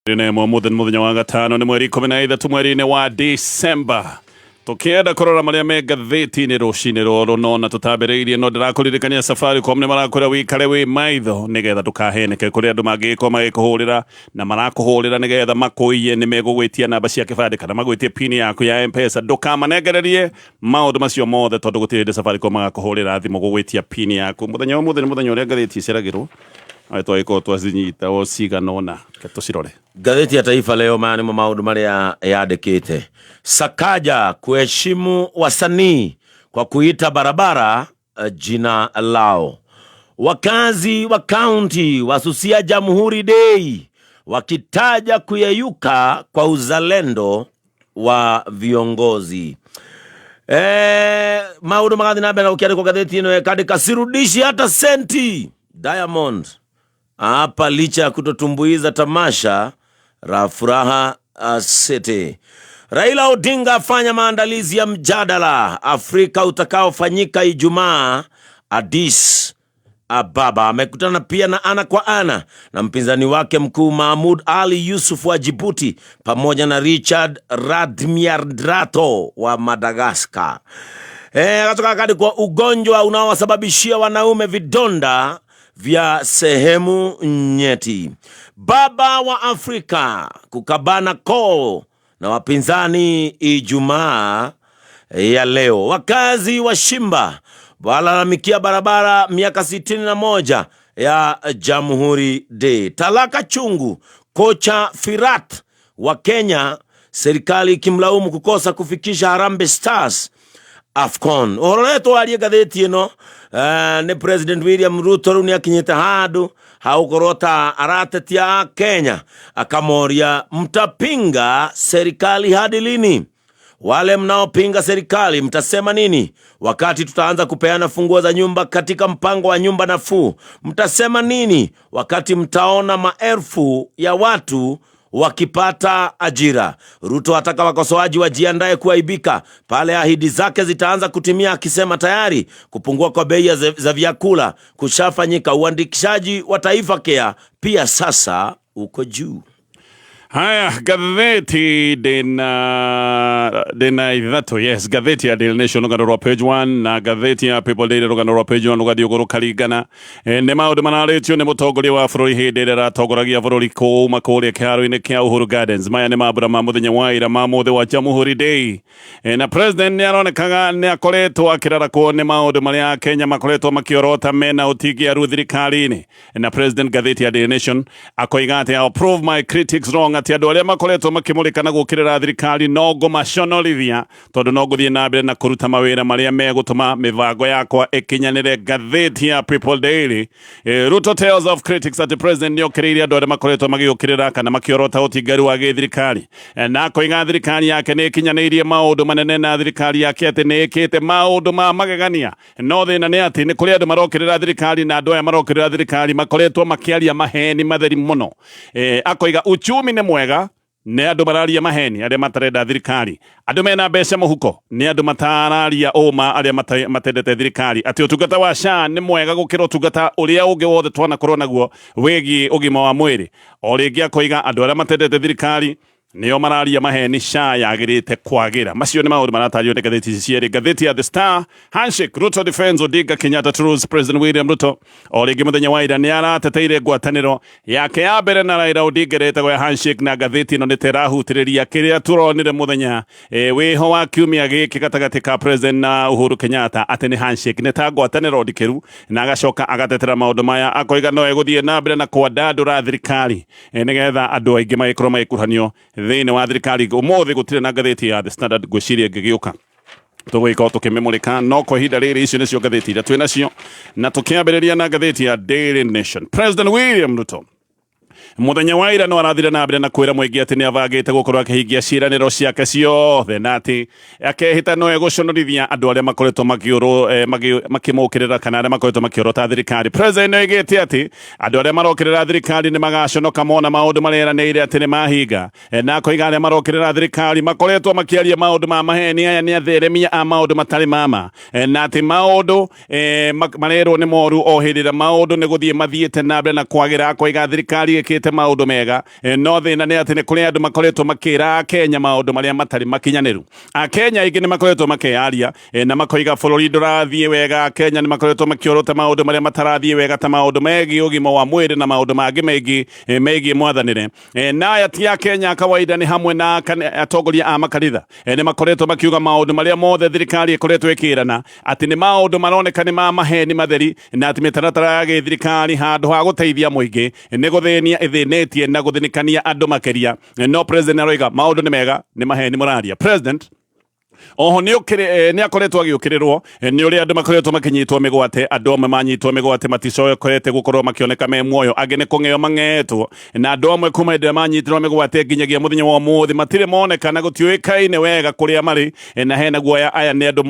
Na ĩmwe ũmũthĩ nĩ mũthenya wa gatano, nĩ mweri 13 mweri-inĩ wa December. Tũkĩenda kũrora marĩa me ngathĩti-inĩ rũcinĩ rũrũ, no na tũtambĩrĩirie no ndĩrakũririkania Safaricom nĩ marakwĩra wĩikare wĩ maitho nĩgetha ndũkaheneke kũrĩ andũ mangĩgĩkorwo magĩkũhũrĩra, na marakũhũrĩra nĩgetha makũiye. Nĩ megũgwĩtia namba cia kĩbandĩ kana magwĩtie pin yaku ya M-Pesa. Ndũkamanengererie maũndũ macio mothe, tondũ gũtirĩ hĩndĩ Safaricom magakũhũrĩra thimũ gũgwĩtia pin yaku. Mũthenya wa ũmũthĩ nĩ mũthenya ũrĩa ngathĩti iceragĩrwo. Twagĩkorwo twacinyita o cigana ũna, reke tũcirore. Ngathĩti ya Taifa Leo, maya nĩmo maũndũ marĩa yandĩkĩte. Sakaja kuheshimu wasanii kwa kuita barabara jina lao. Wakazi wa kaunti wasusia Jamhuri Day wakitaja kuyeyuka kwa uzalendo wa viongozi. Maũndũ magathiĩ na mbere na gũkĩandĩkwo ngathĩti ĩno, ĩkandĩka sirudishi hata senti. Diamond hapa licha ya kutotumbuiza tamasha la Furaha City. Raila Odinga afanya maandalizi ya mjadala Afrika utakaofanyika Ijumaa Addis Ababa. Amekutana pia na ana kwa ana na mpinzani wake mkuu Mahmoud Ali Yusuf wa Djibouti pamoja na Richard Radmiardrato wa Madagascar. Akatoka kadi kwa ugonjwa unaowasababishia wanaume vidonda vya sehemu nyeti. Baba wa Afrika kukabana koo na wapinzani Ijumaa ya leo. Wakazi wa Shimba walalamikia barabara miaka 61 ya Jamhuri Day. Talaka chungu kocha Firat wa Kenya, serikali ikimlaumu kukosa kufikisha Harambee Stars AFCON. Ũhoro ũrĩa twarie ngathĩti ĩno nĩ President William Ruto rĩu nĩ akinyĩte handũ hagũkorwo ta aratetia Kenya, akamoria, mtapinga serikali hadi lini? Wale mnaopinga serikali mtasema nini wakati tutaanza kupeana funguo za nyumba katika mpango wa nyumba nafuu? Mtasema nini wakati mtaona maelfu ya watu wakipata ajira? Ruto ataka wakosoaji wajiandae kuaibika pale ahadi zake zitaanza kutimia, akisema tayari kupungua kwa bei za vyakula kushafanyika. Uandikishaji wa Taifa Care pia sasa uko juu. Haya, ngathĩti ndĩna ithatũ, yes. Ngathĩti ya Daily Nation, rũgano rwa page 1, na ngathĩti ya People Daily, rũgano rwa page 1 rũgathiĩ ũguo rũkaringana. Nĩ maũndũ mararĩtio nĩ mũtongoria wa bũrũri hĩndĩ ĩrĩa aratongoragia bũrũri kuma kũrĩa kĩharo-inĩ kĩa Uhuru Gardens. Maya nĩ mambura ma mũthenya wa ira ma mũthĩ wa Jamhuri Day. Na president nĩ aronekaga nĩ akoretwo akĩrarakwo nĩ maũndũ marĩa Kenya makoretwo makĩorota mena ũtingiaru thirikari-inĩ. Na president, ngathĩti ya Daily Nation, akoiga atĩ, "I'll prove my critics wrong," atĩ andũ arĩa makoretwo makĩmũrĩka na gũkĩrĩra thirikari no ngũmaconorithia, tondũ no ngũthiĩ na mbere na kũruta mawĩra marĩa megũtũma mĩbango yakwa ĩkinyanĩre. Ngathĩti ya People Daily, Ruto tells of critics, atĩ president nĩ okĩrĩire andũ arĩa makoretwo magĩũkĩrĩra kana makĩorota ũtingaru wa gĩthirikari, na akoiga thirikari yake nĩ ĩkinyanĩirie maũndũ manene, na thirikari yake atĩ nĩ ĩkĩte maũndũ ma magegania. No thĩna nĩ atĩ nĩ kũrĩ andũ marokĩrĩra thirikari, na andũ aya marokĩrĩra thirikari makoretwo makĩaria maheni matheri mũno. Akoiga uchumi nĩ mwega, nĩ andũ mararia maheni arĩa matarenda thirikari. Andũ mena mbeca mũhuko, nĩ andũ matararia ũma arĩa matendete thirikari. Atĩ ũtungata wa SHA nĩ mwega gũkĩra ũtungata ũrĩa ũngĩ wothe twanakorwo naguo wĩgiĩ ũgima wa mwĩrĩ. O rĩngĩ akoiga andũ arĩa matendete thirikari nĩo mararia maheni, SHA yagĩrĩte kwagĩra. Macio nĩ maũndũ maratario nĩ ngathĩti ici cierĩ. Ngathĩti ya The Star, handshake, Ruto defends Odinga Kenyatta truce. President William Ruto o rĩngĩ mũthenya wa ira nĩ arateteire ngwatanĩro yake ya mbere na Raila Odinga ĩrĩa ĩtagwo ya handshake, na ngathĩti ĩno nĩ ta ĩrahutĩrĩria kĩrĩa tũronire mũthenya wĩho wa kiumia gĩkĩ gatagatĩ ka president na Uhuru Kenyatta, atĩ nĩ handshake, nĩ ta ngwatanĩro ndikĩru. Na agacoka agatetera maũndũ maya, akoiga no egũthiĩ na mbere na kwandandũra thirikari nĩgetha andũ aingĩ magĩkorwo magĩkuruhanio thĩinĩ wa thirikari. Ũmũthĩ gũtirĩ na ngathĩti ya The Standard, ngwĩciria ĩngĩgĩũka tũgũgĩkorwo tũkĩmĩmũrĩka, no kwa ihinda rĩrĩ icio nĩcio ngathĩti iria twĩ nacio. Na tũkĩambĩrĩria na ngathĩti ya Daily Nation, President William Ruto muthenya wa ira no arathire na mbere na kwĩra mũingĩ atĩ nĩ abangĩte gũkorwo akĩhingia ciĩranĩro ciake ciothe, na atĩ akehĩta no egũconorithia andũ arĩa makoretwo makĩmũkĩrĩra kana arĩa makoretwo makĩorota thirikari. President nĩ oigĩte atĩ andũ arĩa marokĩrĩra thirikari nĩ magaconoka mona maũndũ mareranĩire atĩ nĩ mahinga. Na akoiga arĩa marokĩrĩra thirikari makoretwo makĩaria maũndũ ma maheni, aya nĩ atheremia a maũndũ matarĩ mama, na atĩ maũndũ marerwo nĩ moru o hĩndĩ ĩrĩa maũndũ nĩ gũthiĩ mathiĩte na mbere na kwagĩra. Akoiga thirikari ĩkĩte aroigĩte maũndũ mega, no thĩna nĩ atĩ nĩ kũrĩ andũ makoretwo makĩra Akenya maũndũ marĩa matarĩ makinyanĩru. Akenya aingĩ nĩ makoretwo makĩyaria na makoiga bũrũri ndũrathiĩ wega. Akenya nĩ makoretwo makĩorota maũndũ marĩa matarathiĩ wega ta maũndũ megiĩ ũgima wa mwĩrĩ na maũndũ mangĩ maingĩ megiĩ mwathanĩre. Na aya ti Akenya a kawaida, nĩ hamwe na atongoria a makanitha. Nĩ makoretwo makiuga maũndũ marĩa mothe thirikari ĩkoretwo ĩkĩrana atĩ nĩ maũndũ maroneka nĩ ma maheni matheri, na atĩ mĩtaratara ya gĩthirikari handũ ha gũteithia mũingĩ nĩ gũthĩnia ĩthĩnĩtie na gũthĩnĩkania andũ makĩria. No president aroiga maũndũ nĩ mega, nĩ maheni mũraria. President oho nĩ akoretwo agĩũkĩrĩrwo nĩ ũrĩa andũ makoretwo makĩnyitwo mĩgwate. Andũ amwe manyitwo mĩgwate maticokerete gũkorwo makĩoneka me muoyo, angĩ nĩ kũng'eo mang'eetwo, na andũ amwe kuma hĩndĩ ĩrĩa manyitirwo mĩgwate nginyagia mũthenya wa ũmũthĩ matirĩ moneka na gũtiũĩkaine wega kũrĩa marĩ, na hena guoya aya nĩ andũ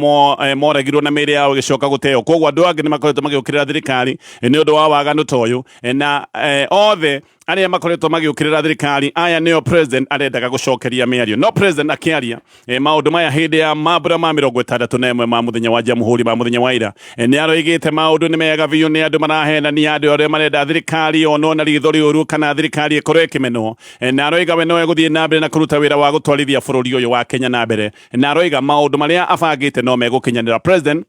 moragirwo na mĩĩrĩ yao ĩgĩcoka gũteo. Koguo andũ angĩ nĩ makoretwo magĩũkĩrĩra thirikari nĩ ũndũ wa waganu ta ũyũ, na othe arĩa makoretwo magĩũkĩrĩra thirikari aya nĩo president arendaga gũcokeria mĩario. No president akĩaria maũndũ maya hĩndĩ ya mambura ma 61 ma mũthenya wa Jamhuri ma mũthenya wa ira, nĩ aroigĩte maũndũ nĩ mega biũ, nĩ andũ marahenania, andũ arĩa marenda thirikari yonwo na ritho rĩũru kana thirikari ĩkorwo ĩkĩmenwo, na aroiga we no egũthiĩ na mbere na kũruta wĩra wa gũtwarithia bũrũri ũyũ wa Kenya na mbere, na aroiga maũndũ marĩa abangĩte no megũkinyanĩra. President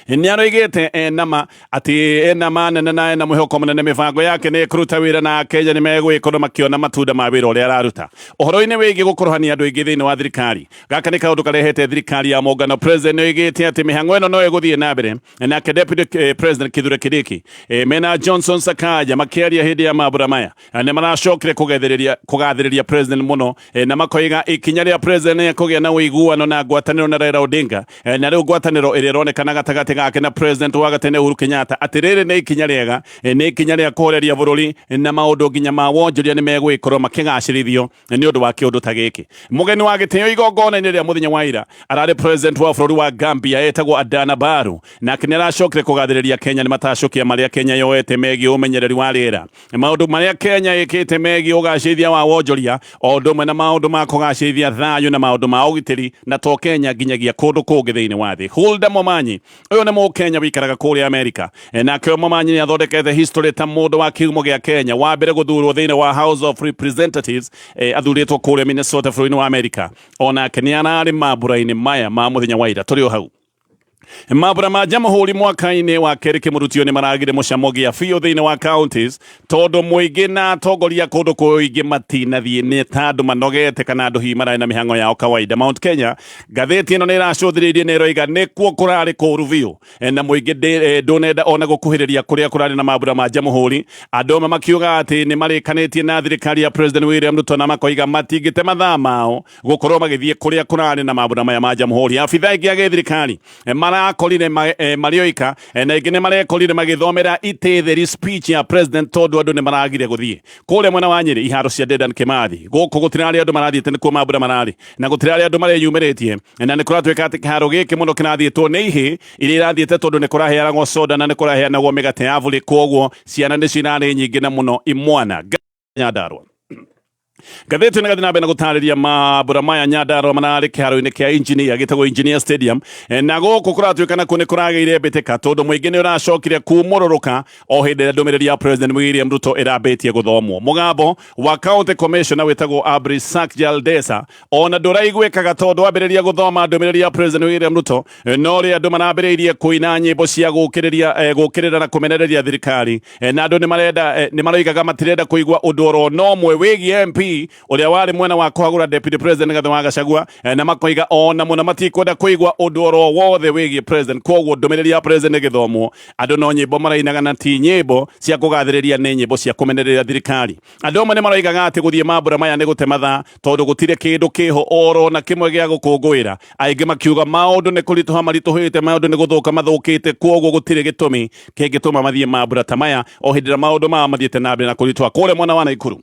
nĩ aroigĩte ena ma atĩ ena ma nene na ena mwĩhoko mũnene mĩbango yake nĩ ĩkũruta wĩra na Akenya nĩ megũgĩkorwo makĩona matunda ma wĩra ũrĩa araruta. Ũhoro-inĩ wĩgiĩ gũkũrũhania andũ aingĩ thĩinĩ wa thirikari, gaka nĩ kaũndũ karehete thirikari ya mũngano. President nĩ oigĩte atĩ mĩhang'o ĩno no ĩgũthiĩ na mbere. Nake Deputy President Kithure Kindiki mena Johnson Sakaja makĩaria hĩndĩ ya mambura maya nĩ maracokire kũgathĩrĩria president mũno, na makoiga ikinya rĩa president nĩ kũgĩa na ũiguano na ngwatanĩro na Raila Odinga, na rĩu ngwatanĩro ĩrĩa ĩronekana gatagatĩ gake na president wa gatene Uhuru Kenyatta, atĩ rĩrĩ nĩ ikinya rĩega, nĩ ikinya rĩa kũhoreria bũrũri, na maũndũ nginya ma wonjoria nĩ megũgĩkorwo makĩgacĩrithio nĩ ũndũ wa kĩũndũ ta gĩkĩ. Mũgeni wa gĩtĩo igongona-inĩ rĩa mũthenya wa ira ararĩ president wa bũrũri wa Gambia etagwo Adama Barrow, nake nĩ aracokire kũgathĩrĩria Kenya nĩ matacũkia marĩa Kenya yoete megiĩ ũmenyereri wa rĩera, maũndũ marĩa Kenya ĩkĩte megiĩ ũgacĩrithia wa wonjoria, o ũndũ ũmwe na maũndũ ma kũgacĩrithia thayũ na maũndũ ma ũgitĩri, na to Kenya nginyagia kũndũ kũngĩ thĩinĩ wa thĩ. Hulda Momanyi ũyũ nĩ Mũkenya wikaraga kũrĩa Amerika, nake Momanyi nĩ athondekete history ta mũndũ wa kĩhumo gĩa Kenya wa mbere gũthurwo thĩinĩ wa House of Representatives, athurĩtwo kũrĩa Minnesota bũrũri-inĩ wa Amerika. Onake nĩ ararĩ mambura-inĩ maya ma mũthenya wa ira. Tũrĩ o hau, mambura ma Jamhuri mwaka-inĩ wa kerĩ kĩmũrutio nĩ maragire mũcamo gĩa biũ thĩinĩ wa counties, tondũ mũingĩ na atongoria kũndũ kũingĩ matinathiĩ, nĩ ta andũ manogete kana andũ hihi mararĩ na mĩhang'o yao kawaida. Mount Kenya, ngathĩti ĩno nĩ ĩracũthĩrĩirie na ĩroiga nĩkuo kũrarĩ kũũru biũ, na mũingĩ ndũnenda ona gũkuhĩrĩria kũrĩa kũrarĩ na mambura ma Jamhuri. Andũ amwe makiuga atĩ nĩ marĩkanĩtie na thirikari ya President William Ruto na makoiga matingĩte mathaa mao gũkorwo magĩthiĩ kũrĩa kũrarĩ na mambura maya ma Jamhuri. Abithaa aingĩ a gĩthirikari marakorire marĩ oika, na aingĩ nĩ marekorire magĩthomera itĩ theri speech ya president, tondũ andũ nĩ maragire gũthiĩ kũrĩa mwena wa Nyĩrĩ, iharo cia Dedan Kimathi. Gũkũ gũtirarĩ andũ marathiĩte, nĩkuo mambura mararĩ na gũtirarĩ andũ mareyumĩrĩtie, na nĩ kũratuĩka atĩ kĩharo gĩkĩ mũno kĩrathiĩtwo nĩ ihĩ iria irathiĩte, tondũ nĩ kũraheanagwo soda na nĩ kũraheanagwo mĩgate ya bũrĩ, koguo ciana nĩcio irarĩ nyingĩ na mũno imwana. Nyandarua, ngathĩti nĩ gathiĩ na mbere na gũtarĩria mambura maya Nyandarua mararĩ kĩharo-inĩ kĩa Engineer gĩtagwo Engineer Stadium, na gũkũ kũratuĩka nakuo nĩ kũragĩire mbĩtĩka, tondũ mũingĩ nĩ ũracokire kumũrũrũka o hĩndĩ ĩrĩa ndũmĩrĩri ya President William Ruto ĩrambĩtie gũthomwo. Mũgambo wa County Commissioner wĩtagwo Abrisak Jaldesa ona ndũraiguĩkaga, tondũ ambĩrĩria gũthoma ndũmĩrĩri ya President William Ruto no rĩ andũ marambĩrĩirie kũina nyĩmbo cia gũkĩrĩria, gũkĩrĩra na kũmenereria thirikari, na andũ nĩ marenda, nĩ maroigaga matirenda kũigua ũndũ oro no ũmwe wĩgiĩ MP ũrĩa warĩ mwena wa kũhagũra Deputy President Rigathĩ wa Gachagua, na makoiga ona mũno matikwenda kũigua ũndũ oro wothe wĩgiĩ president. Koguo ndũmĩrĩri ya president ĩgĩthomwo, andũ no nyĩmbo marainaga, na ti nyĩmbo cia kũgathĩrĩria, nĩ nyĩmbo cia kũmenereria thirikari. Andũ amwe nĩ maroigaga atĩ gũthiĩ mambura maya nĩ gũte mathaa, tondũ gũtirĩ kĩndũ kĩho oro na kĩmwe gĩa gũkũngũĩra. Aingĩ makiuga maũndũ nĩ kũritũha maritũhĩte, maũndũ nĩ gũthũka mathũkĩte, koguo gũtirĩ gĩtũmi kĩngĩtũma mathiĩ mambura ta maya o hĩndĩ ĩrĩa maũndũ mao mathiĩte na mbere na kũritũha. Kũrĩa mwena wa Naikuru,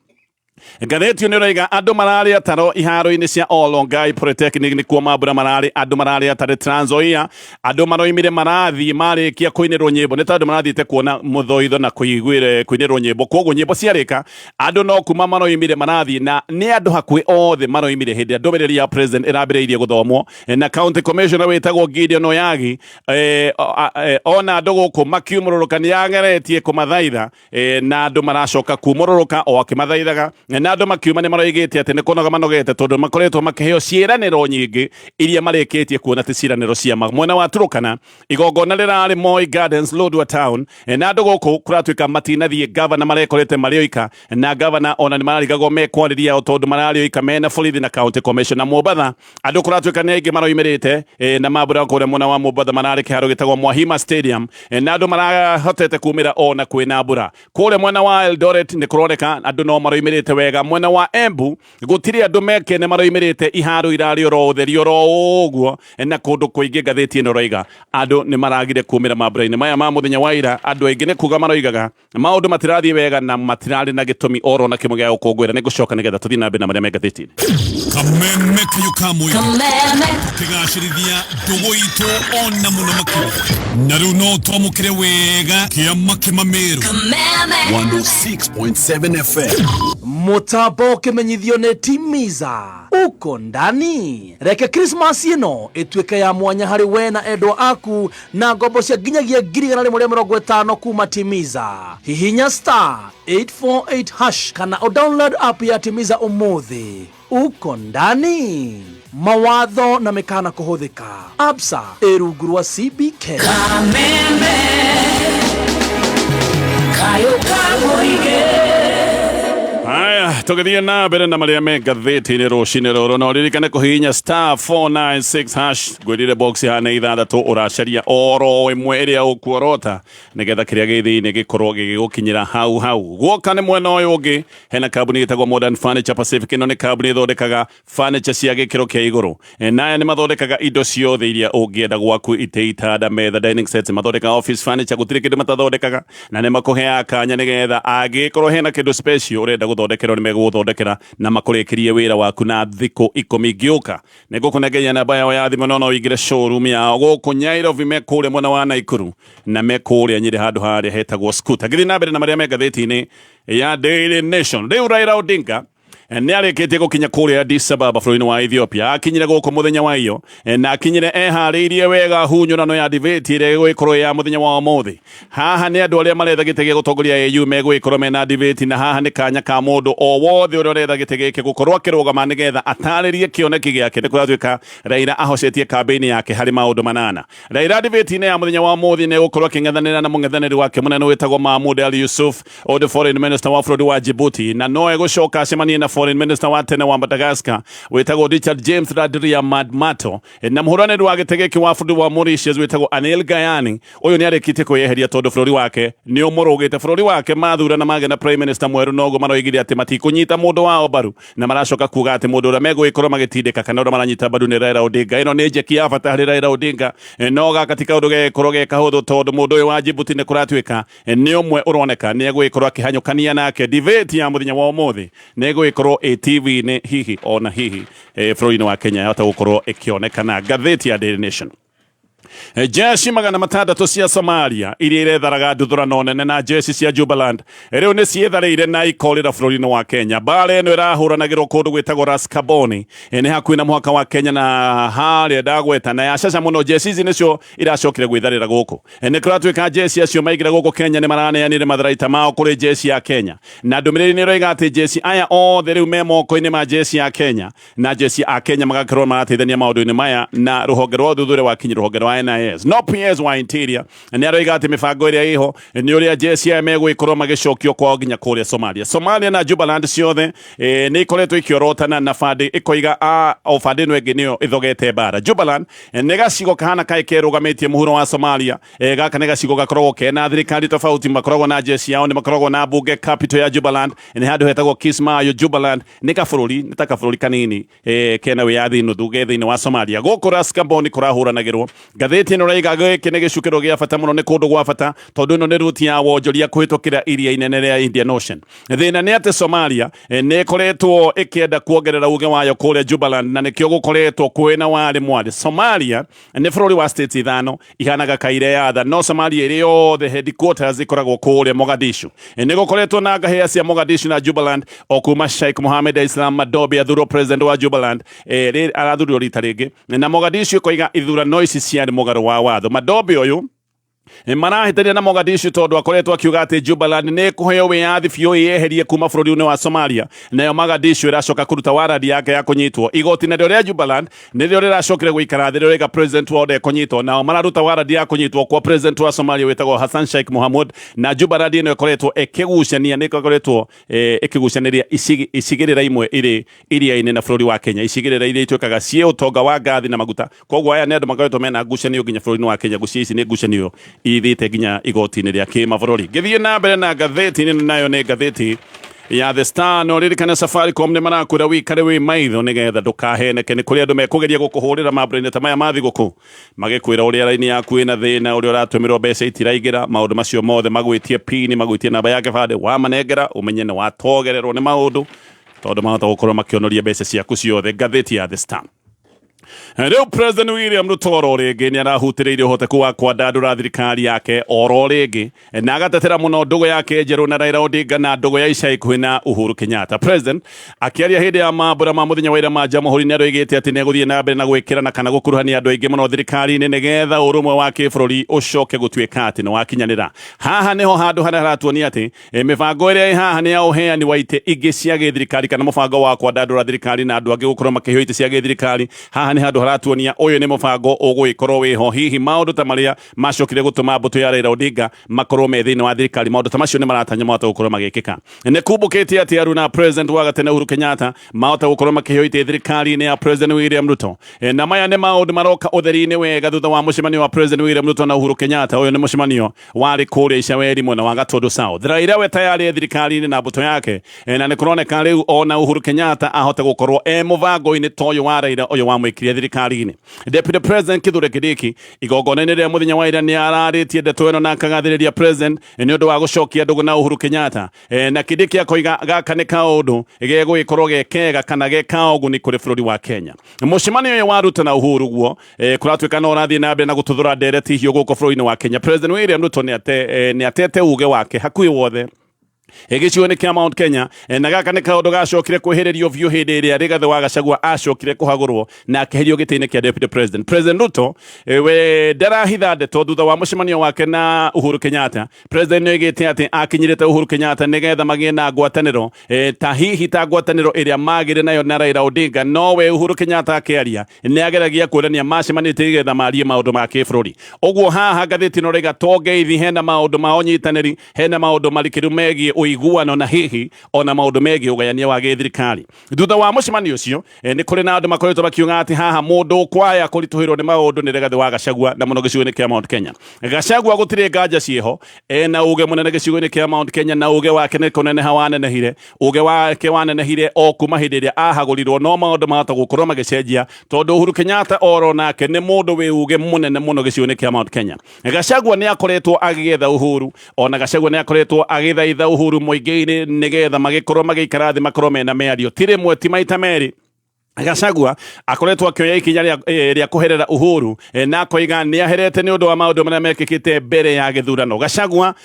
Ngathĩti ĩno ĩroiga andũ mararĩ ataro iharo-inĩ cia Olongai Polytechnic nĩkuo mambura mararĩ, andũ mararĩ atare Trans Nzoia, andũ maroimire marathiĩ marĩkia kũinĩrwo nyĩmbo nĩ tondũ marathiĩte kuona mũthoitho na kũiguĩre kũinĩrwo nyĩmbo, koguo nyĩmbo ciarĩka andũ no kuma maroimire marathiĩ, na nĩ andũ hakuhĩ othe maroimire hĩndĩ ĩrĩa ndũmĩrĩri ya president ĩrambĩrĩirie gũthomwo na county commissioner wĩtagwo Gideon Oyagi ona andũ gũkũ makiumũrũrũka nĩ ageretie kũmathaitha na andũ maracoka kumũrũrũka o akĩmathaithaga, na andũ makiuma nĩ maroigĩte atĩ nĩ kũnoga manogete tondũ makoretwo makĩheo ciĩranĩro nyingĩ iria marĩkĩtie kuona ti ciĩranĩro cia ma. Mwena wa Turukana igongona rĩrarĩ Moi Gardens, Lodwar Town, na andũ gũkũ kũratuĩka matinathiĩ, gavana marekorete marĩ oika, na gavana ona nĩ mararigagwo mekwarĩria o tondũ mararĩ oika mena borithi na county commissioner. Na Mombatha andũ kũratuĩka nĩ aingĩ maroimĩrĩte na mambura kũrĩa mwena wa Mombatha mararĩ kĩharo gĩtagwo Mwahima Stadium, na andũ marahotete kumĩra ona kwĩna mbura. Kũrĩa mwena wa Eldoret nĩ kũroneka andũ no maroimĩrĩte wega. Mwena wa Embu gũtirĩ andũ mekene maroimĩrĩte, iharo irarĩ oro ũtheri oro ũguo, na kũndũ kũingĩ ngathĩti ĩno ĩroiga andũ nĩ maragire kumĩra mambura-inĩ maya ma mũthenya wa ira. Andũ aingĩ nĩ kuga maroigaga maũndũ matirathiĩ wega na matirarĩ na gĩtũmi oro na kĩmwe gĩa gũkũngũĩra. Nĩ ngũcoka nĩgetha tũthiĩ na mbere na marĩa me ngathĩti-inĩ. Kameme kayũ ka mũingĩ tũkĩgacĩrithia ndũgũ itũ ona mũno makĩria, na rĩu no twamũkĩre wega kĩama kĩmamĩrũ 106.7 FM. Mũtambo ũkĩmenyithio nĩ Timiza uko ndani. Reke Christmas ĩno ĩtuĩke ya mwanya harĩ we na endwa aku na ngombo cia nginyagia 150,000 kuma Timiza. Hihinya star 848 hash kana o download app ya Timiza ũmũthĩ. Uko ndani. Mawatho na mĩkana kũhũthĩka. Absa ĩ rungu rwa CBK. Kameme kayo ka mũingĩ. Haya, tũgĩthiĩ na mbere na marĩa me ngathĩti-inĩ rũcinĩ rũrũ, no ririkane kũhihinya star 496 hash. Ngwĩrire box hana ithathatũ, ũracaria oro ĩmwe ĩrĩa ũkuorota nĩgetha kĩrĩa gĩ thĩinĩ gĩkorwo gĩgĩgũkinyĩra hau hau. Guoka nĩ mwena ũyũ ũngĩ hena kambuni ĩtagwo Modern Furniture Pacific. Ĩno nĩ kambuni ĩthondekaga furniture cia gĩkĩro kĩa igũrũ. Naya nĩ mathondekaga indo ciothe iria ũngĩenda gwaku, itĩ, itanda, metha, dining sets, mathondekaga office furniture, gũtirĩ kĩndũ matathondekaga, na nĩ makũheaga kanya nĩgetha angĩkorwo hena kĩndũ special ũrenda gũthondekerwo nĩ megũgũthondekera na makũrĩkĩrie wĩra waku na thikũ 10. Ngĩũka nĩ ngũkũnengeria namba yao ya thimũ, no no ũingĩre showroom yao gũkũ Nyairobi, me kũrĩa mwena wa Naikuru na me kũrĩa Nyĩrĩ handũ harĩa hetagwo Scooter. Ngĩthiĩ na mbere na marĩa me ngathĩti-inĩ ya Daily Nation, rĩu Raila Odinga nĩ arĩkĩtie gũkinya kũrĩa Addis Ababa bũrũri-inĩ wa Ethiopia. Akinyire gũkũ mũthenya wa iyo na akinyire eharĩirie wega hunyũrano ya debate ĩrĩa ĩgũgĩkorwo ya mũthenya wa ũmũthĩ. Haha nĩ andũ arĩa maretha gĩtĩ gĩa gũtongoria AU megũgĩkorwo mena debate, na haha nĩ kanya ka mũndũ o wothe ũrĩa ũretha gĩtĩ gĩkĩ gũkorwo akĩrũgama nĩgetha atarĩrie kĩoneki gĩake. Nĩ kũratuĩka Raila ahocetie kambĩini yake harĩ maũndũ manana. Raila debate-inĩ ya mũthenya wa ũmũthĩ nĩ egũkorwo akĩng'ethanĩra na mũng'ethanĩri wake mũnene wĩtagwo Mahmoud Ali Yusuf, ũndũ foreign minister wa bũrũri wa Djibouti, na no egũcoka acemanie na foreign minister wa tene wa Madagascar wĩtagwo Richard James Randriamandrato, na mũhũranĩri wa gĩtĩ gĩkĩ wa bũrũri wa Mauritius wĩtagwo Anil Gayani. Ũyũ nĩ arĩkĩtie kwĩyeheria tondũ bũrũri wake nĩ ũmũrũgĩte. Bũrũri wake mathurana magĩa na prime minister mwerũ, noguo maroigire atĩ matikũnyita mũndũ wao mbaru, na maracoka kuga atĩ mũndũ ũrĩa megũgĩkorwo magĩtindĩka kana ũrĩa maranyita mbaru nĩ Raila Odinga. Ĩno nĩ njeki ya bata harĩ Raila Odinga, no gaka ti kaũndũ gegũkorwo ge kahũthũ tondũ mũndũ ũyũ wa Djibouti nĩ kũratuĩka nĩ ũmwe ũroneka nĩ egũgĩkorwo akĩhanyũkania nake. Debate ya mũthenya wa ũmũthĩ nĩ ĩgũgĩkorwo ĩ TV-inĩ, hihi ona hihi bũrũri-inĩ wa Kenya yahota gũkorwo ĩkĩonekana. Ngathĩti ya Daily Nation, jeshi 600 cia Somalia iria iretharaga nduthũrano nene na jeshi cia Jubaland rĩu nĩ ciĩtharĩire na ikorĩra bũrũri-inĩ wa Kenya. Mbara ĩno ĩrahũranagĩrwo kũndũ gwĩtagwo Ras Kaboni, nĩ hakuhĩ na mũhaka wa Kenya na harĩa ndagweta na yacaca mũno. Jeshi ici nĩcio iracokire gwĩtharĩra gũkũ. Nĩ kũratuĩka jeshi acio maingĩra gũkũ Kenya nĩ maraneanire matharaita mao kũrĩ jeshi ya Kenya, na ndũmĩrĩri nĩ ĩroiga atĩ jeshi aya othe rĩu me moko-inĩ ma jeshi ya Kenya, na jeshi a Kenya magakorwo marateithania maũndũ-inĩ maya na rũhonge rwa ũthuthuria wa kinyi, rũhonge rwa NIS. No PS wa Interior nĩ aroiga atĩ mĩbango ĩrĩa ĩho nĩ ũrĩa jeshi aya megũgĩkorwo magĩcokio kwao nginya kũrĩa Somalia. Somalia na Jubaland ciothe nĩ ikoretwo ikĩorotana na bandĩ ĩkoiga o bandĩ ĩno ĩngĩ nĩyo ĩthogete mbara. Jubaland nĩ gacigo kahana kaĩ kerũgamĩtie mũhuro wa Somalia. Gaka nĩ gacigo gakoragwo kena thirikari tofauti, makoragwo na jeshi yao, nĩ makoragwo na bunge. Capital ya Jubaland nĩ handũ hetagwo Kismayo. Jubaland nĩ kabũrũri, nĩ ta kabũrũri kanini kena wĩyathi nuthu ge thĩinĩ wa Somalia. Gũkũ Ras Kamboni kũrahũranagĩrwo. Ngathĩti ĩno raiga gĩkĩ nĩ gĩcukĩro gĩa bata mũno, nĩ kũndũ gwa bata tondũ ĩno nĩ ruti ya wonjoria kũhĩtũkĩra iria inene rĩa Indian Ocean. Thĩna nĩ atĩ Somalia nĩ ĩkoretwo ĩkĩenda kuongerera uge wayo kũrĩa Jubaland, na nĩkĩo gũkoretwo kwĩna warĩ mwarĩ. Somalia nĩ bũrũri wa states ithano ihanaga kaire yatha, no Somalia ĩrĩ yothe headquarters ĩkoragwo kũrĩa Mogadishu. Nĩ gũkoretwo na ngahĩha cia Mogadishu na Jubaland o kuma Sheikh Mohamed Islam Madobe athurwo president wa Jubaland, arathurirwo rita rĩngĩ, na Mogadishu ĩkoiga ithurano ici ciarĩ mũgarũ wa watho. Madobe ũyũ marahĩtania na Mogadishu tondũ akoretwo akiuga atĩ Jubaland nĩ ĩkũheo wĩyathi biũ ĩyeherie kuma bũrũri-inĩ wa Somalia, nayo Mogadishu ĩracoka kũruta warandi yake ya kũnyitwo. Igoti narĩo rĩa Jubaland nĩrĩo rĩracokire gũikara thĩ rĩrauga president wao ndekũnyitwo, nao mararuta warandi ya kũnyitwo kwa president wa Somalia wĩtagwo Hassan Sheikh Mohamud. Na Jubaland ĩno ĩkoretwo ĩkĩgucania, nĩ ĩkoretwo ĩkĩgucanĩria icigĩrĩra imwe irĩ iria-inĩ na bũrũri wa Kenya, icigĩrĩra iria ituĩkaga ciĩ ũtonga wa ngathi na maguta. Koguo aya nĩ andũ makoretwo mena ngucanio nginya bũrũri-inĩ wa Kenya. Ngucio ici nĩ ngucanio ithiĩte nginya igoti-inĩ rĩa kĩmabũrũri. Ngĩthiĩ na mbere na ngathĩti ĩno, nayo nĩ ngathĩti ya The Star. No ririkane Safaricom nĩ marakwĩra wĩikare wĩ maitho nĩgetha ndũkaheneke. Nĩ kũrĩ andũ mekũgeria gũkũhũrĩra mambura-inĩ ta maya ma thigũkũ, magĩkwĩra ũrĩa raini yaku ĩna thĩna, ũrĩa ũratũmĩrwo mbeca itiraingĩra, maũndũ macio mothe, magwĩtie pini, magwĩtie namba ya kĩbandĩ. Wamanengera, ũmenye nĩ watogererwo nĩ maũndũ, tondũ mahota gũkorwo makĩonoria mbeca ciaku ciothe. Ngathĩti ya The Star. Rĩu President William Ruto oro rĩngĩ nĩ arahutĩrĩirie ũhoteku wa kwandandũra thirikari yake oro rĩngĩ, na agatetera mũno ndũgũ yake njerũ na Raila Odinga na ndũgũ ya ica ikuhĩ na Uhuru Kenyatta. President akĩaria hĩndĩ ya mambũra ma mũthenya wa ira ma Jamhuri nĩ aroigĩte atĩ nĩ egũthiĩ na mbere na gwĩkĩrana kana gũkuruhania andũ aingĩ mũno thirikari-inĩ nĩgetha ũrũmwe wa kĩbũrũri ũcoke gũtuĩka atĩ nĩ wakinyanĩra. Haha nĩho handũ harĩa haratuonia atĩ mĩbango ĩrĩa ĩ haha nĩ ya ũheani wa itĩ ingĩ cia gĩthirikari kana mũbango wa kwandandũra thirikari na andũ angĩ gũkorwo makĩheo itĩ cia gĩthirikari. Haha nĩ handũ haratuonia ũyũ nĩ mũbango ũgũgĩkorwo wĩho. Hihi maũndũ ta marĩa macokire gũtũma mbũtũ ya Raila Odinga makorwo me thĩinĩ wa thirikari, maũndũ ta macio nĩ maratanya mahota gũkorwo magĩkĩka. Nĩ kumbũkĩte atĩ Aruna President wa gatene Uhuru Kenyatta mahota gũkorwo makĩheo itĩ thirikari-inĩ ya President William Ruto. Na maya nĩ maũndũ maroka ũtheri-inĩ wega thutha wa mũcemanio wa President William Ruto na Uhuru Kenyatta. Ũyũ nĩ mũcemanio warĩ kũrĩa Icaweri mwena wa Gatundu South. Raila we tayari e thirikari-inĩ na mbũtũ yake, na nĩ kũroneka rĩu ona Uhuru Kenyatta ahote gũkorwo e mũbango-inĩ ta ũyũ wa Raila ũyũ wamwĩkire thirikari-inĩ. Deputy President Kithure Kindiki igongona-inĩ rĩa mũthenya wa ira nĩ ararĩtie ndeto ĩno na akagathĩrĩria President nĩ ũndũ wa gũcokia ndũgũ na Uhuru Kenyatta. Na Kindiki akoiga gaka nĩ kaũndũ gegũgĩkorwo ge kega kana ge kaũguni kũrĩ bũrũri wa Kenya. Mũcemanio ũyũ wa Ruto na Uhuru guo kũratuĩka no ũrathiĩ na mbere na gũtuthũra ndereti hiũ gũkũ bũrũri-inĩ wa Kenya. President William Ruto nĩ atete uge wake hakuhĩ wothe gĩcigo-inĩ kĩa Mount Kenya, na gaka nĩ kaũndũ gacokire kwĩhĩrĩrio biũ hĩndĩ ĩrĩa Rigathĩ wa Gachagua acokire kũhagũrwo na akĩherio gĩtĩ-inĩ kĩa Deputy President. President Ruto we ndarahitha ndeto thutha wa mũcemanio wake na Uhuru Kenyatta. President nĩoigĩte atĩ akinyĩrĩte Uhuru Kenyatta nĩgetha magĩe na ngwatanĩro, ta hihi ta ngwatanĩro ĩrĩa magĩre nayo na Raila Odinga, no we Uhuru Kenyatta akĩaria nĩ ageragia kuonania macemanĩtie nĩgetha marie maũndũ ma kĩbũrũri. Ũguo haha ngathĩti ĩno raiga to ngeithi, hena maũndũ ma ũnyitanĩri, hena maũndũ marikĩru megiĩ ũiguano na hihi ona maũndũ megiĩ ũgayania wa gĩthirikari. Thutha wa mũcemanio ũcio, nĩ kũrĩ na andũ makoretwo makiuga atĩ haha mũndũ ũkwaya kũritũhĩrwo nĩ maũndũ nĩ Rigathĩ wa Gachagua, na mũno gĩcigo-inĩ kĩa Mount Kenya. Gachagua gũtirĩ nganja ciĩho, ena uge mũnene gĩcigo-inĩ kĩa Mount Kenya, na uge wake nĩ kũneneha wanenehire. Uge wake wanenehire o kuma hĩndĩ ĩrĩa ahagũrirwo, no maũndũ mahota gũkorwo magĩcenjia tondũ Uhuru Kenyatta oro nake nĩ mũndũ wĩ uge mũnene mũno gĩcigo-inĩ kĩa Mount Kenya. Gachagua nĩ akoretwo agĩetha Uhuru, ona Gachagua nĩ akoretwo agĩthaitha Uhuru mũingĩ-inĩ nĩgetha magĩkorwo magĩikara thĩ makorwo mena mĩario, ti rĩmwe ti maita merĩ. Gachagua akoretwo akĩoya ikinya rĩa kũherera Uhuru, na akoiga nĩ aherete nĩ ũndũ wa maũndũ marĩa mekĩkĩte mbere ya gĩthurano. Gachagua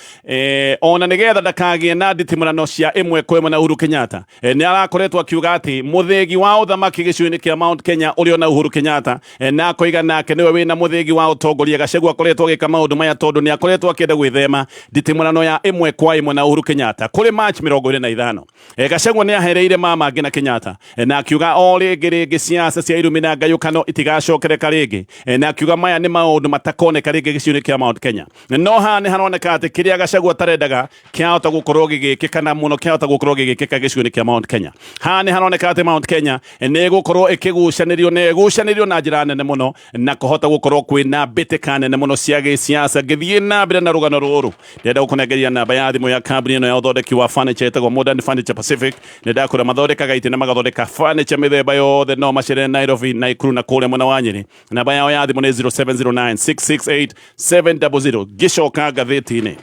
ona nĩgetha ndakagĩe na nditimũrano cia ĩmwe kwa ĩmwe na Uhuru Kenyatta, nĩ arakoretwo akiuga atĩ mũthĩgi wa ũthamaki gĩcigo-inĩ kĩa Mount Kenya ũrĩ ona Uhuru Kenyatta, na akoiga nake nĩwe wĩna mũthĩgi wa ũtongoria. Gachagua akoretwo agĩka maũndũ maya tondũ nĩ akoretwo akĩenda gwĩthema nditimũrano ya ĩmwe kwa ĩmwe na Uhuru Kenyatta. Kũrĩ March 25, Gachagua nĩ ahereire mama ngina Kenyatta, na akiuga o rĩngĩ rĩngĩ siasa cia irumi na ngayũkano itigacokereka rĩngĩ, na akiuga maya nĩ maũndũ matakoneka rĩngĩ gĩcigo-inĩ kĩa Mount Kenya. No haha nĩ haroneka atĩ kĩrĩa Gachagua atarendaga kĩahota gũkorwo gĩgĩkĩka, na mũno kĩahota gũkorwo gĩgĩkĩka gĩcigo-inĩ kĩa Mount Kenya. Haha nĩ haroneka atĩ Mount Kenya nĩ ĩgũkorwo ĩkĩgucanĩrio na ĩgucanĩrio na njĩra nene mũno, na kũhota gũkorwo kwĩna mbĩtĩka nene mũno cia gĩsiasa. Ngĩthiĩ na mbere na rũgano rũrũ, ndĩrenda gũkũnengeria namba ya thimũ ya kambuni ĩno ya ũthondeki wa furniture ĩtagwo Modern Furniture Pacific. Nĩ ndakũra mathondekaga itĩ na magathondeka furniture mĩthemba yothe. ciothe no macerere Nairobi, Naikuru na kũrĩa mwena wa Nyĩrĩ. Namba yao ya thimũ nĩ 0709 668 700. Ngĩcoka ngathĩti-inĩ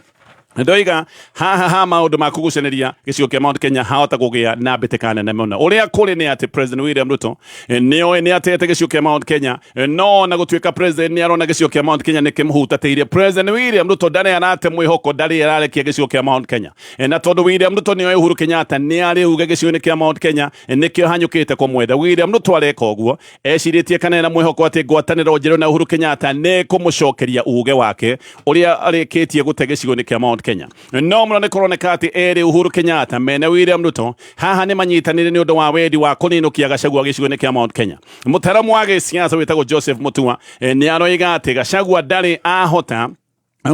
ndoiga haha ha maundu ma kugucaniria gicigo kia Mount Kenya hahota kugia na mbitika nene muno. Uria kuri ni ati President William Ruto nioĩ ni atete gicigo kia Mount Kenya, no na gutuika president ni arona gicigo kia Mount Kenya ni kimuhutatĩirie. President William Ruto ndarĩ arate mwĩhoko, ndarĩ ararekia gicigo kia Mount Kenya, na tondu William Ruto nioĩ Uhuru Kenyatta ni arĩ uge gicigo-inĩ kia Mount Kenya, nikio hanyũkĩte kũmwetha. William Ruto areka ũguo ecirĩtie kana ena mwĩhoko atĩ ngwatanĩro njerũ na Uhuru Kenyatta nĩ kũmũcokeria uge wake ũrĩa arĩkĩtie gũte gĩcigo-inĩ kĩa Mount Kenya. No mũno nĩ kũroneka atĩ erĩ Uhuru Kenyatta mene William Ruto haha nĩ manyitanĩire nĩ ũndũ wa wendi wa kũninũkia Gachagua gĩcigo-inĩ kĩa Mount Kenya. Mũtaaramu wa gĩsiasa wĩtagwo Joseph Mutua nĩ aroiga atĩ Gachagua ndarĩ ahota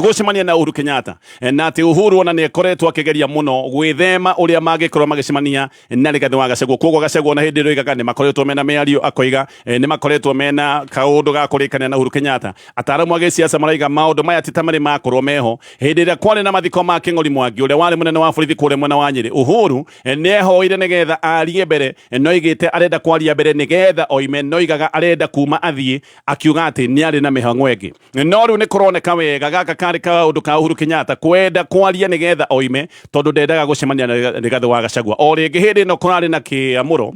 gucemania na Uhuru Kenyatta, na ati Uhuru ona nĩ akoretwo akĩgeria mũno gwĩthema ũrĩa mangĩkorwo magĩcemania na Rigathĩ wa Gachagua. Koguo Gachagua ona hĩndĩ ĩrĩa oigaga nĩ makoretwo mena mĩario, akoiga nĩ makoretwo mena kaũndũ ga kũrĩkanĩra na Uhuru Kenyatta. Ataaramu a gĩsiasa maraiga maũndũ maya ti ta marĩ makorwo meho. Hĩndĩ ĩrĩa kwarĩ na mathiko ma Kĩng'ori Mwangi ũrĩa warĩ mũnene wa borithi kũrĩa mwena wa Nyĩrĩ, Uhuru nĩ ehoire nĩgetha arie mbere, no oigĩte arenda kwaria mbere nĩgetha oime, noigaga arenda kuma athiĩ, akiuga atĩ nĩ arĩ na mĩhang'o ĩngĩ. No rĩu nĩ kũroneka wega gaka karĩ kaũndũ ka Uhuru Kenyatta kwenda kwaria nĩgetha oime, tondũ ndendaga gũcemania na Rigathĩ wa Gachagua. O rĩngĩ hĩndĩ ĩno kũrarĩ na kĩamũro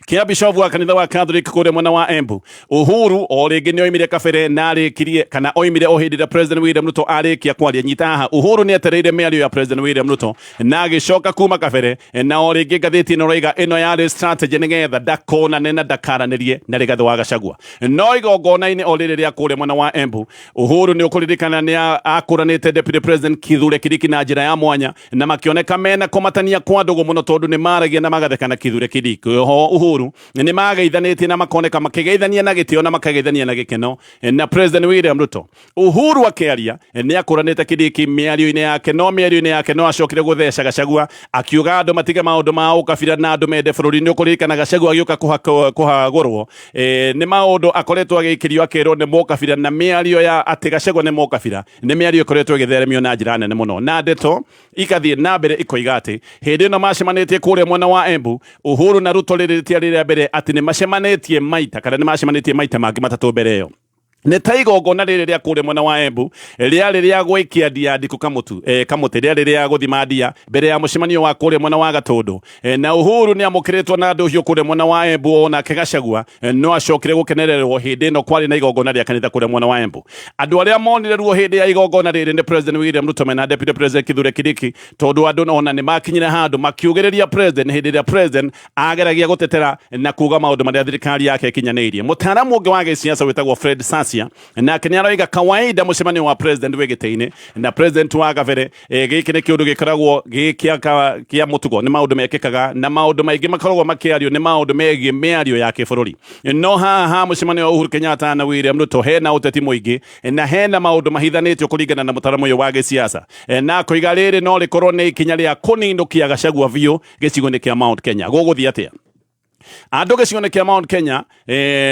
kia bishofu wa kanitha wa Catholic kũrĩa mwena wa Embu, Uhuru o rĩngĩ nĩ oimire kabere na arĩkirie, kana oimire o hĩndĩ ĩrĩa President William Ruto arĩkia kwaria. Nyita haha, Uhuru nĩ etereire mĩario ya President William Ruto na agĩcoka kuma kabere, na o rĩngĩ ngathĩti ĩno raiga ĩno yarĩ strategy nĩgetha ndakonane na ndakaranĩrie na Rigathĩ wa Gachagua. No igongona-inĩ o rĩrĩ rĩa kũrĩa mwena wa Embu, Uhuru nĩ ũkũririkana nĩ akũranĩte Deputy President Kithure Kindiki na njĩra ya mwanya, na makĩoneka mena kũmatania kwa ndũgũ mũno, tondũ nĩ maragia na magatheka na Kithure Kindiki. Oho Uhuru nĩ mageithanĩtie na makoneka makĩgeithania na gĩtĩo na makageithania na gĩkeno na President William Ruto. Uhuru akĩaria nĩ akũranĩte Kindiki mĩario-inĩ yake, no mĩario-inĩ yake no acokire gũtheca Gachagua, akiuga andũ matige maũndũ ma ũkabira na andũ mende bũrũri. Nĩ ũkũririkana Gachagua agĩũka kũhagũrwo, nĩ maũndũ akoretwo agĩikĩrio akĩrwo nĩ mũkabira, na mĩario ya atĩ Gachagua nĩ mũkabira nĩ mĩario ĩkoretwo ĩgĩtheremio na njĩra nene mũno, na ndeto ikathiĩ na mbere ikoiga atĩ hĩndĩ ĩno macemanĩtie kũrĩa mwena wa Embu, Uhuru na Ruto rĩrĩ rĩtiarĩ rĩa mbere atĩ nĩ macemanĩtie maita, kana nĩ macemanĩtie maita mangĩ matatũ mbere ĩyo. Nĩ ta igongona rĩrĩ rĩa kũrĩa mwena wa Embu rĩarĩ rĩa gwĩkia ndia ndikũ kamũtu kamũtĩ, rĩarĩ rĩa gũthima ndia mbere ya mũcemanio wa kũrĩa mwena wa Gatũndũ, na Uhuru nĩ amũkĩrĩtwo na ndũhiũ kũrĩa mwena wa Embu. Onake Gachagua no acokire gũkenererwo hĩndĩ ĩno kwarĩ na igongona rĩa kanitha kũrĩa mwena wa Embu. Andũ arĩa monire ruo hĩndĩ ya igongona rĩrĩ nĩ President William Ruto mena Deputy President Kithure Kindiki, tondũ andũ ona nĩ makinyire handũ makiugĩrĩria president hĩndĩ ĩrĩa president ageragia gũtetera na kuga maũndũ marĩa thirikari yake ĩkinyanĩirie. Mũtaaramu ũngĩ wa gĩsiasa wĩtagwo Fred Sasia nake nĩ aroiga kawaida mũcemanio wa president wĩ gĩtĩ-inĩ na president wa gabere, gĩkĩ nĩ kĩũndũ gĩkoragwo gĩ kĩa mũtugo, nĩ maũndũ mekĩkaga na maũndũ maingĩ makoragwo makĩario nĩ maũndũ megiĩ mĩario ya kĩbũrũri. No haha ha mũcemanio wa Uhuru Kenyatta na William Ruto hena ũteti mũingĩ na hena maũndũ mahithanĩtio kũringana na mũtaaramu ũyũ wa gĩsiasa, na koiga rĩrĩ no rĩkorwo nĩ ikinya rĩa kũninũkia Gachagua biũ gĩcigo-inĩ kĩa Mount Kenya. Gũgũthiĩ atĩa andũ gĩcigo-inĩ kĩa Mount Kenya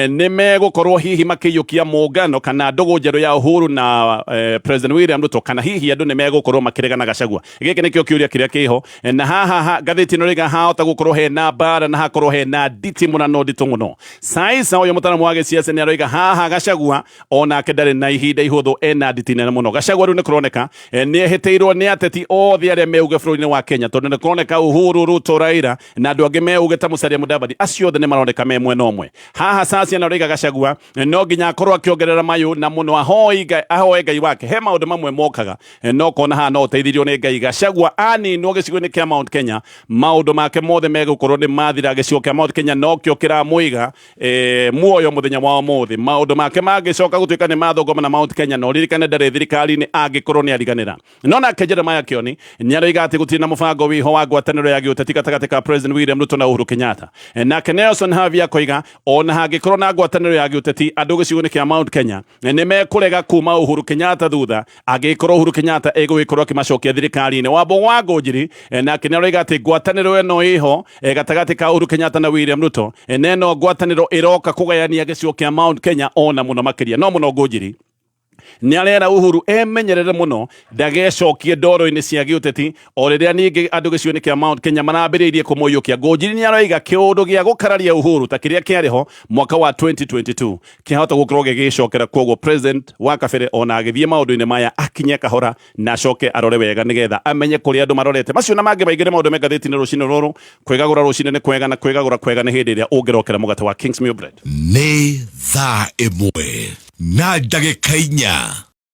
nĩ megũkorwo hihi makĩiyũkia mũngano kana ndũgũ njerũ ya Uhuru na President William Ruto, kana hihi andũ nĩ megũkorwo makĩregana Gachagua? Gĩkĩ nĩkĩo kĩũria kĩrĩa kĩho, na haha ngathĩti ĩno rĩga hahota gũkorwo hena mbara na hakorwo hena nditi mũno nditũ mũno. Saisa ũyũ mũtaaramu wa gĩsiasa nĩ aroiga haha Gachagua onake ndarĩ na ihinda ihũthũ, ena nditi nene mũno. Gachagua rĩu nĩ kũroneka nĩ ehĩtĩirwo nĩ ateti othe arĩa meuge bũrũri-inĩ wa Kenya, tondũ nĩ kũroneka Uhuru, Ruto, Raila na andũ angĩ meuge ta Musalia Mudavadi, acio othe nĩ maroneka me mwena ũmwe. Haha Sasia na roiga Gachagua no nginya akorwo akĩongerera mayũ na mũno ahoe Ngai wake. He maũndũ mamwe mokaga, no kona haha no ũteithirio nĩ Ngai. Gachagua aninwo gĩcigo-inĩ kĩa Mount Kenya, maũndũ make mothe megũkorwo nĩ mathira. Gĩcigo kĩa Mount Kenya nokĩo kĩramũiga muoyo mũthenya wa ũmũthĩ. Maũndũ make mangĩcoka gũtuĩka nĩ mathũngoma na Mount Kenya, no ririkane ndarĩ thirikari-inĩ angĩkorwo nĩ ariganĩra. No nake Jeremiah Kioni nĩ aroiga atĩ gũtirĩ na mũbango wĩho wa ngwatanĩro ya gĩũteti gatagatĩ ka President William Ruto na Uhuru Kenyatta. Nake Nelson Havi akoiga ona hangĩkorwo na ngwatanĩro ya gĩũteti, andũ gĩcigo-inĩ kĩa Mount Kenya nĩ mekũrega kuma Uhuru Kenyatta thutha angĩkorwo Uhuru Kenyatta egũgĩkorwo akĩmacokia thirikari-inĩ. Wambo wa Ngũnjiri nake nĩ aroiga atĩ ngwatanĩro ĩno ĩho gatagatĩ ka Uhuru Kenyatta na William Ruto, na ĩno ngwatanĩro ĩroka kũgayania gĩcigo kĩa Mount Kenya ona mũno makĩria. No mũno Ngũnjiri Nĩ arera Uhuru emenyerere mũno ndagecokie ndoro-inĩ cia gĩũteti o rĩrĩa ningĩ andũ gĩcigo-inĩ kĩa Mount Kenya marambĩrĩirie kũmũiyũkia. Ngũnjiri nĩ aroiga kĩũndũ gĩa gũkararia Uhuru ta kĩrĩa kĩarĩ ho mwaka wa 2022 kĩahota gũkorwo gĩgĩcokera, koguo president wa kabere ona agĩthiĩ maũndũ-inĩ maya akinye kahora na acoke arore wega nĩgetha amenye kũrĩa andũ marorete. Macio na mangĩ maingĩ nĩ maũndũ me ngathĩti-inĩ rũcinĩ rũrũ. Kwĩgagũra rũcinĩ nĩ kwega na kwĩgagũra kwega nĩ hĩndĩ ĩrĩa ũngĩrokera mũgate wa Kingsmill Bread. Nĩ thaa 1 na ndagĩka 4.